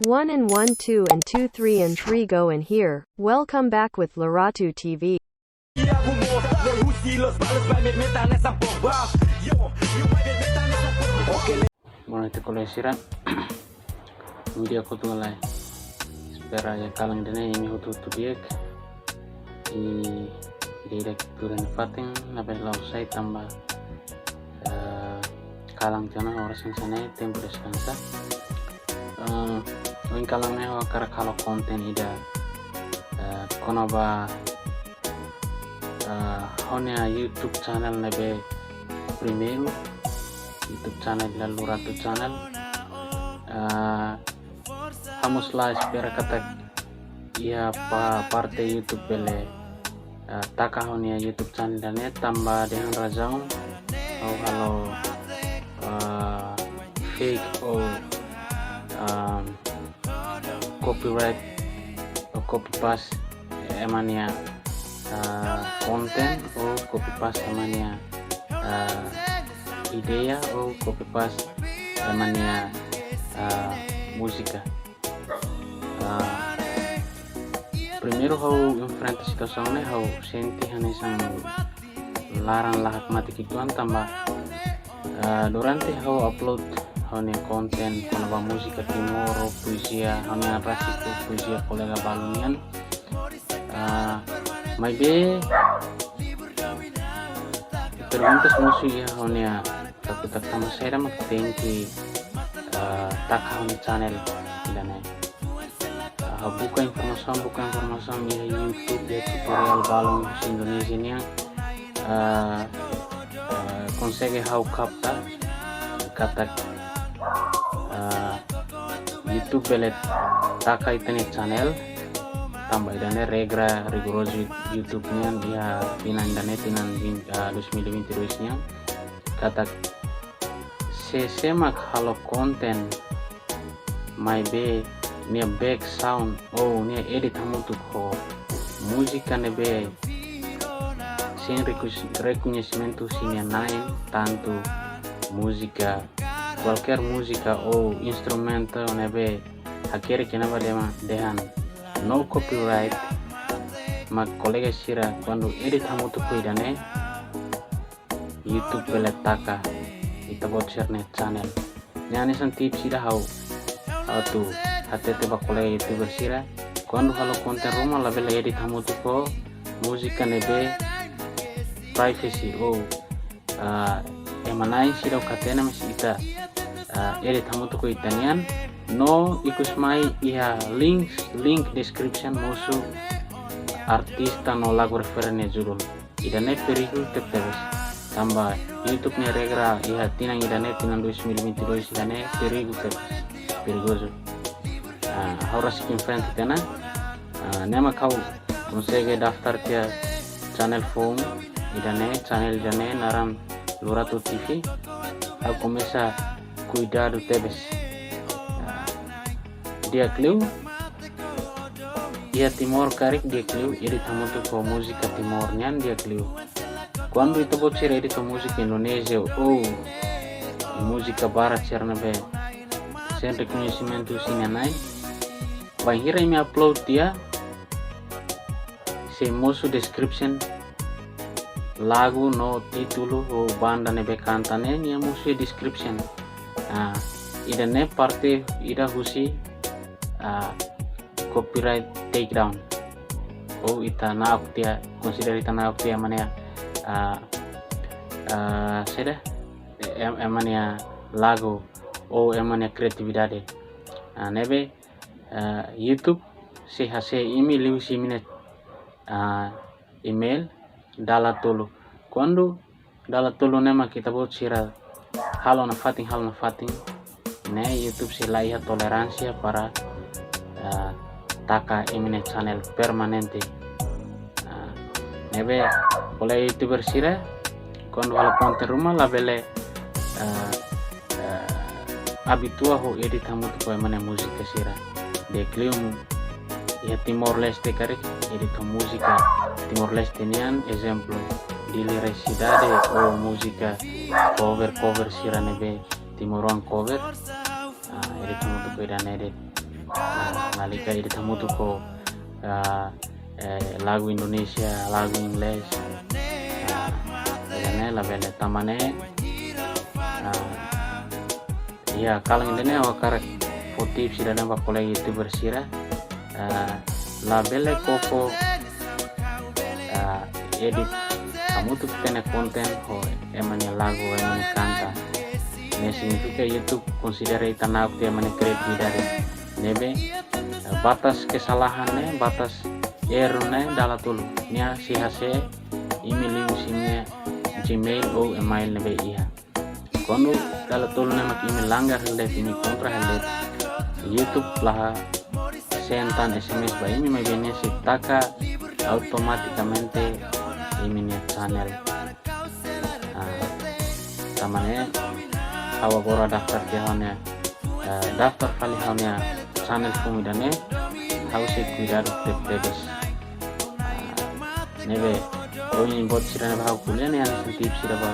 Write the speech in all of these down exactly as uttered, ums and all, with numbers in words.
One and one, two and two, three and three, go in here. Welcome back with Loratu T V. Oke, le. Boa noite, kolega sira. Imi di'ak hotu ka lae? Espera iha kalan ida-ne'e imi hotu-hotu di'ak. I ida-idak tuur iha fatin ne'ebé la'o sai tanba, eh, kalan tiha ona, oras hanesan ne'e tempu deskansa. Eh, ohin kalan ne'e ha'u hakarak halo konten ida, eh, kona-ba, eh, ha'u-nia YouTube channel ne'ebé primeiru, YouTube channel Loratu Channel. Eh, ha'u mós la espera katak iha pa-, parte YouTube bele, eh, taka ha'u-nia YouTube channel ida-ne'e tanba dehan razaun ha'u halo, eh, fake ou, ehm, copyright ou copy paste ema nia, eh, konten ou copy paste ema nia, eh, ideia ou copy paste ema nia, eh, múzika. Ah, primeiru ha'u enfrenta situasaun ne'e ha'u sente hanesan laran la hakmatek uitoan tanba, ah, durante ha'u upload ha'u-nia konten kona-ba múzika Timor ou poezia, ha'u-nia rasik ou poezia kolega balu nian. Ah, maibé perguntas mosu iha ha'u-nia kakutak tanba saida mak tenke, ah, taka ha'u-nia channel ida-ne'e. Ah, ha'u buka informasaun, buka informasaun iha YouTube, iha tutorial balun husi Indonézia nian. Ah, ah, konsege ha'u kapta katak, ah, YouTube bele taka ita-nia channel tanba ida-ne'e regra rigorozu YouTube nian iha tinan ida-ne'e, tinan vin-, ah, dois mil e vinte e dois nian. Katak se sé mak halo konten maibé nia back sound ou nia edit hamutuk ho múzika ne'ebé sein rekus-, rekoñesimentu husi nia na'in, tantu múzika, kualkér múzika ou instrumental ne'ebé hakerek iha ne'ebá dehan, dehan no copyright, mak kolega sira kuandu edit hamutuk ho ida-ne'e, YouTube bele taka ita-boot sira-nia channel. Ne'e hanesan tips ida ha'u atu hatete ba kolega YouTuber sira. Kuandu halo konten ruma labele edit hamutuk ho múzika ne'ebé privacy ou, ah, ema na'in seidauk hatene, mas ita, ah, edit hamutuk ho ita-nian. No ikusmai iha link, link description mosu artista no lagu refere nia judul. Ida-ne'e perigu tebetebes. Tanba YouTube nia regra iha tinan ida-ne'e, tinan dois mil e vinte e dois ida-ne'e perigu tebes. Perigozu. Ah, ha'u rasik enfrenta tiha ona. Ah, ne'e mak ha'u konsege daftar tiha channel foun ida-ne'e, channel ida-ne'e naran Loratu T V. Ha'u komesa kuidadu tebes. Ah, di'ak liu, iha Timor karik di'ak liu edit hamutuk ho múzika Timor nian di'ak liu. Kuandu ita-boot sira edit ho múzika Indonézia ou múzika barat sira ne'ebé sein rekoñesimentu husi nia na'in, bainhira imi upload tiha, sei mosu description lagu no títulu ou banda ne'ebé kanta ne'e, nia mosu description. Ah, ida-ne'e parte ida husi, ah, copyright takedown. Ou ita na'ok tiha, konsidera ita na'ok tiha ema nia, ah, ah, saida, em-, ema nia lagu ou ema nia kriatividade. Ah, ne'ebé, ah, YouTube sei hase'e imi liuhusi imi-nia, ah, email dala tolu. Kuandu dala tolu ne'e mak ita-boot sira halo nafatin, halo nafatin, ne'e YouTube sei la iha toleránsia para, ah, taka imi-nia channel permanente. Ah, ne'ebé kolega YouTuber sira, kuandu halo konten ruma labele, ah, eh, abitua ho edit hamutuk ho ema nia múzika sira. Di'ak liu iha Timor-Leste karik edit ho múzika Timor-Leste nian, ezemplu, Dili Rai Sidade ou múzika cover, cover sira ne'ebé timoroan cover. Ah, edit hamutuk ho ida-ne'e de'it. Ah, lalika edit hamutuk ho, ah, eh, lagu Indonesia, lagu Inggris. Ah, ida-ne'e labele tanba ne'e. Ah, iha kalan ida-ne'e ha'u hakarak fó tips ida-ne'e ba kolega youtuber sira. Ah, labele koko, ah, edit hamutuk ita-nia konten ho ema nia lagu, ema nia kanta. Ne'e signifika YouTube konsidera ita na'ok tiha ema nia kriatividade. Ne'ebé, eh, batas kesalahan ne'e, batas erru ne'e dala tolu. Nia sei hase'e imi liu husi nia Gmail ou email ne'ebé iha. Kuandu dala tolu ne'e mak imi langgar hela de'it, imi kontra hela de'it, YouTube la hase'e tan S M S ba imi, maibé nia sei taka automatikamente imi-nia channel. Ah, tanba ne'e ha'u agora daftar tiha ha'u-nia, ah, daftar fali ha'u-nia channel foun ida-ne'e, ha'u sei kuidadu tebetebes. Ah, ne'ebé, ohin buat sira ne'ebé ha'u ko'alia ne'e hanesan tips sira ba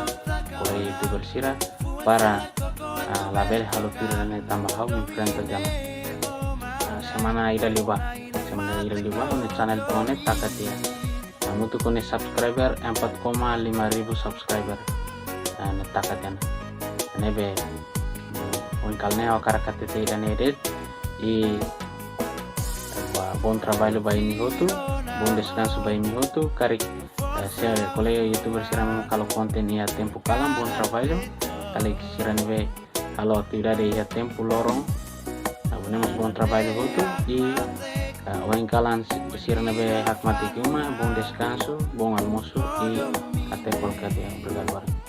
kolega youtuber sira para, ah, labele halo tuir ida-ne'e tanba ha'u enfrenta dala. Ah, semana ida liubá, semana ida liubá, ha'u-nia channel foun ne'e taka tiha. Hamutuk ho nia subscriber, empat koma lima ribu subscriber. Ah, ne'e taka tiha ona. Ne'ebé, mm, ohin kalan ne'e ha'u hakarak hatete ida-ne'e de'it. I, ba, bom trabalho ba imi hotu, bom descanso ba imi hotu. Karik, eh, se kolega youtuber sira mak halo konten iha tempu kalan, bom trabalho. Karik sira ne'ebé halo atividade iha tempu loron, ah, ne'e mós bom trabalho hotu. I, ah, ohin kalan si-, sira ne'ebé hakmatek iha uma, bom descanso, bom almoço i até qualquer dia. Obrigadu barak.